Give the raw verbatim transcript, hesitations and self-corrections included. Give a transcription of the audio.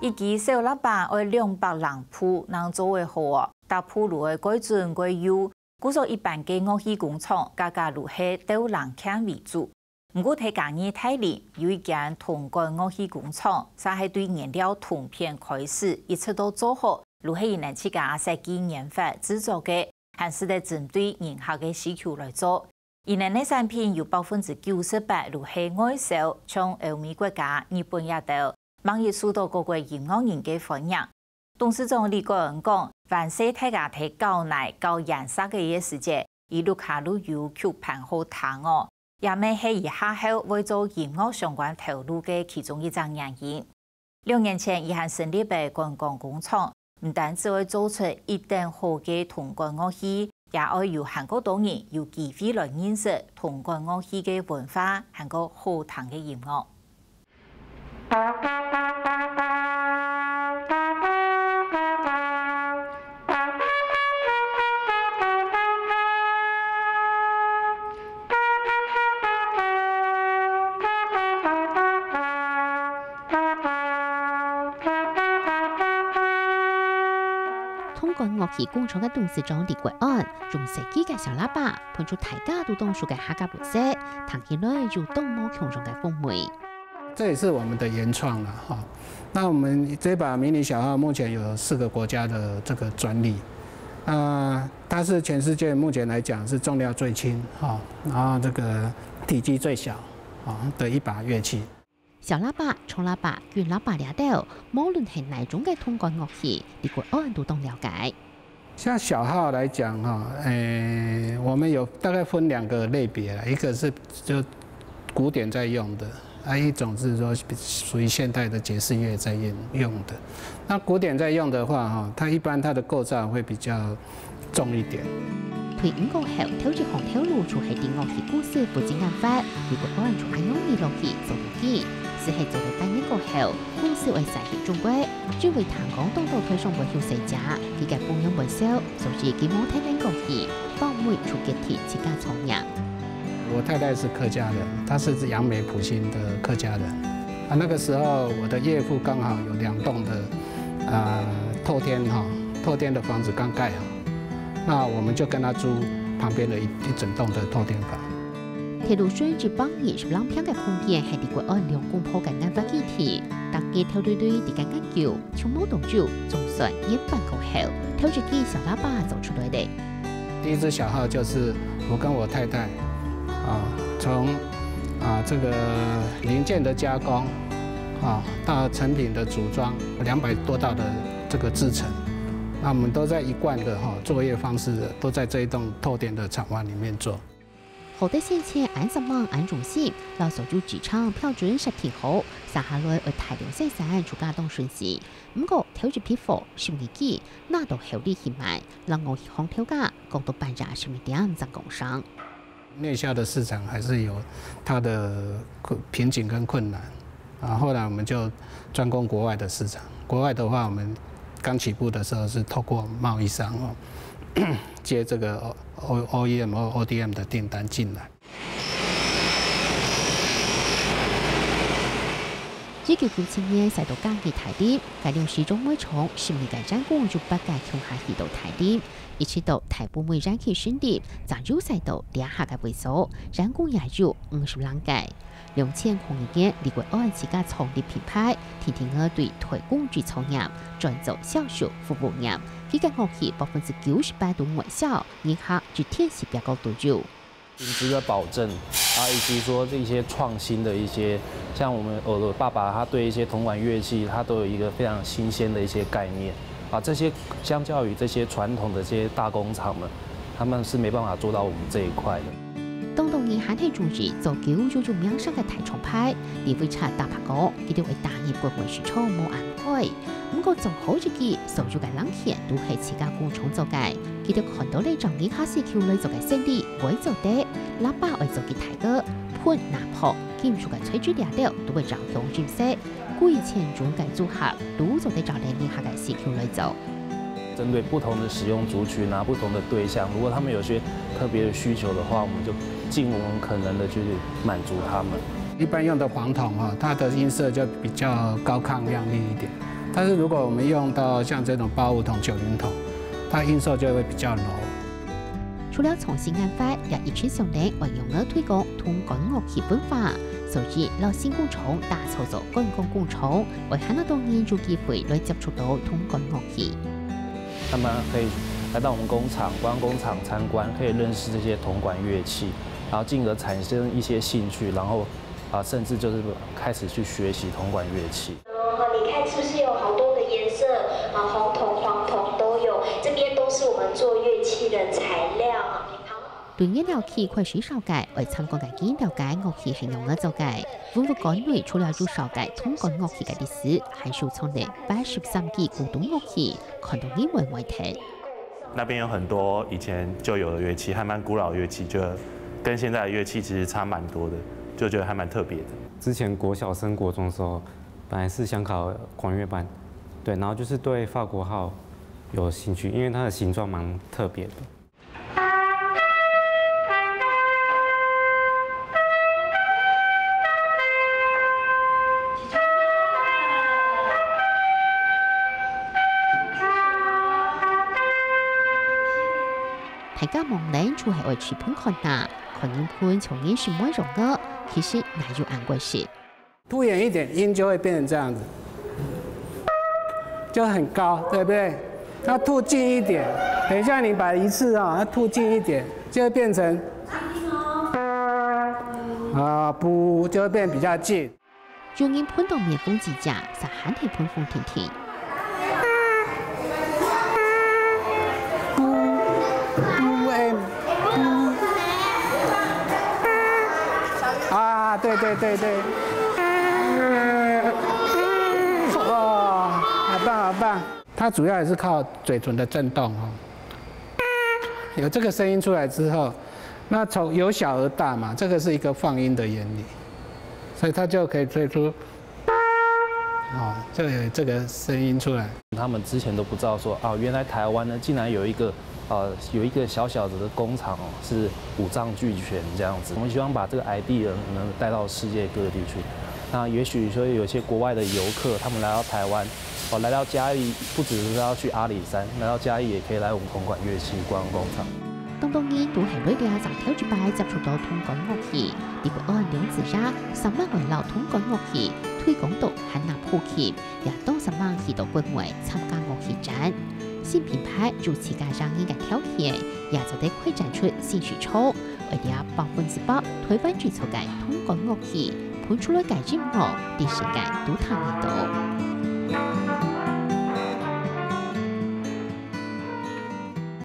一支小喇叭愛兩百零部正做會好哦，逐部就愛改準改幼，故所一般个樂器工廠，家家就係鬥零件為主。毋過在嘉義大林有一間銅管樂器工廠，就係對原料銅片開始，一直到做好，就係佢等自家設計研發製作个，還係得針對人客个需求來做。佢等个產品有百分之九十八就係外銷，像歐美國家、日本這兜，萬一受到各國音樂人个歡迎。董事長李國恩講，還細大家在搞泥、搞顏色个時節，佢屋下就有曲盤好聽哦，也乜係佢下後會做音樂相關頭路个其中一隻原因。六年前，佢還成立了觀光工廠，毋單止會做出一等好个銅管樂器，也愛有還過多人有機會來認識銅管樂器个文化，還過好聽个音樂。 銅管樂器工廠个董事長李國安，用設計个小喇叭，分出大家都當熟个客家特色，聽起來有當無共樣个風味。這也是我們的原創了哈。那我們這把迷你小號目前有四個國家的這個專利，那它是全世界目前來講是重量最輕哈，然後這個體積最小啊的一把樂器。 小喇叭、長喇叭、滾喇叭這兜，無論係哪種个銅管樂器，李國安都當了解。像小號來講哈，誒，我們有大概分兩個類別啦，一個是就古典在用的，啊，一種是說屬於現代的爵士樂在用用的。那古典在用的話哈，它一般它的構造會比較 重一點。退伍過後，頭一項頭路就係在樂器公司負責研發，李國安就恁樣一路去做落去，就係做了半年過後，公司愛徙去中國，因為聽講當多台上會休息者，佢个保養會少，所以佢無跈等過去，放尾就決定自家創業。我太太是客家人，她是楊梅埔心的客家人。啊，那個時候我的岳父剛好有兩棟的，呃，透天哈，透天的房子剛蓋好， 那我們就跟他租旁邊的一，一整棟的透天房。鐵路選址幫你十零坪个空間，係李國安兩公婆个研發基地。大家頭對對在該研究，像無多久，總算研發過後，頭一支小喇叭做出來了。第一支小號就是我跟我太太，啊，從，啊，這個零件的加工，啊，到成品的組裝，兩百多道的 這個製程。那我們都在一貫的，哈，作業方式，都在這一棟透天的廠房裡面做。好得先前恁煞猛恁用心，摎所有製程標準設定好，續下來愛大量生產自家當順序。毋過頭一批貨，心裡記，拿到後日去賣，摎樂器行頭家講到半夜十二點正講聲。 內銷的市場還是有它的困，瓶頸跟困難。啊，後來我們就專攻國外的市場。國外的話，我們剛起步的時候是透過貿易商哦，接這個O，OEM或ODM的訂單進來。一九九七年徙到嘉義大林，該量時裝賣場，心裡个員工有八個共下去到大林。 一直到大埔尾園區成立，正有徙到這下个位所，員工也有五十零個。兩千空二年，李國安自家創立品牌，定定愛對代工製造業轉做銷售服務業。佢个樂器百分之九十八都外銷，人客一天四百個都有。 品質的保證啊，以及說這些創新的一些，像我們我的爸爸，他對一些銅管樂器，他都有一個非常新鮮的一些概念啊。這些相較於這些傳統的這些大工廠呢，他們是沒辦法做到我們這一塊的。當當年還係中意做舊又有名聲个大廠牌，李偉策坦白講，佢兜會踏入國外市場無恁快。 毋過做好一支，所有个零件都係自家工廠做个。佢兜看到了正人客需求來做个生理，會做得，喇叭愛做个大个，盆、拿破、金屬个材質這兜都會照樣認識。幾千種个組合，都做得照等人客个需求來做。針對不同的使用族群啊，不同的對象，如果他們有些特別的需求的話，我們就盡我們可能的去滿足他們。一般用的黃銅啊，它的音色就比較高亢亮麗一點。但是如果我们用到像这种八五筒、九零筒，它音色就会比较柔。除了創新研發，也一直想等愛仰仔推廣銅管樂器文化，所以摎新工廠打造做觀光工廠，愛還較多人有機會來接觸到銅管樂器。他們可以來到我們工廠、觀光工廠參觀，可以認識這些銅管樂器，然後進而產生一些興趣，然後啊，甚至就是開始去學習銅管樂器。哦，你看是不是有好多个颜色啊？红铜、黄铜都有，这边都是我们做乐器的材料。好。對原料起開始紹介，愛參觀个人了解樂器係仰仔做个。文物館內除了有紹介銅管樂器个歷史，還收藏了八十三支古董樂器，看到人會呆忒。那邊有很多以前就有的樂器，還蠻古老的樂器，就跟現在的樂器其實差蠻多的，就覺得還蠻特別的。之前國小升國中的時候，本來是想考管樂班，對，然後就是對法國號有興趣，因為它的形狀蠻特別的。 大家望等就係愛試歕看啊，看人歕像人心妹樣仔，其實哪有恁會食。吐遠一點，音就會變成這樣子，就很高，對不對？那吐近一點，等一下你把一次啊，那吐近一點，就會變成啊，噗，就會變比較近。 有人歕到面紅耳赤，煞還係歕紅婷婷。啊，對對對對，哦，好棒好棒！它主要還是靠嘴唇的震動哦。有這個聲音出來之後，那從由小而大嘛，這個是一個放音的原理，所以它就可以推出 哦，就有這個聲音出來。他們之前都不知道說，哦，原來台灣呢，竟然有一個，呃，有一個小小的工廠哦，是五臟俱全這樣子。我們希望把這個idea呢帶到世界各地去。那也許說有些國外的遊客，他們來到台灣，哦，來到嘉義，不只是要去阿里山，來到嘉義也可以來我們銅管樂器觀光工廠。 當多人都係來這正頭一擺接觸到銅管樂器，在不安量之下，煞猛愛摎銅管樂器推廣到還較普及，也當煞猛去到國外參加樂器展。新品牌有自家聲音个條件，也做得開展出新市場，愛這百分之百台灣製造个銅管樂器，歕出來个音樂，在世界都聽得到。